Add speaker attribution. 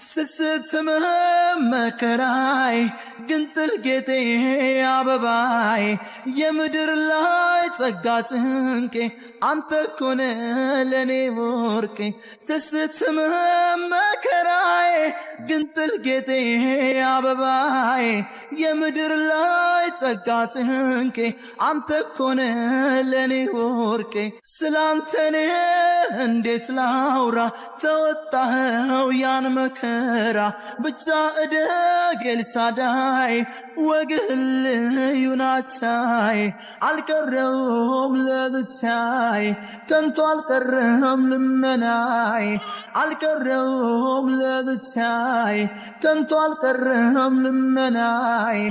Speaker 1: ስስትም መከራይ ግንጥል ጌጤ አበባይ የምድር ላይ ጸጋ ጭንቄ አንተ ኮነ ለኔ ወርቄ። ስስትም መከራይ ግንጥል ጌጤ አበባይ የምድር ላይ ጸጋ ጭንቄ አንተ ኮነ ለኔ ወርቄ። ስላንተኔ እንዴት ላውራ? ተወጣኸው ያን መከራ። ብቻ እደግ ኤልሳዳይ፣ ወግህ ልዩ ናቻይ። አልቀረውም ለብቻይ፣ ከንቱ አልቀረም ልመናይ። አልቀረውም ለብቻይ፣ ከንቱ አልቀረም ልመናይ።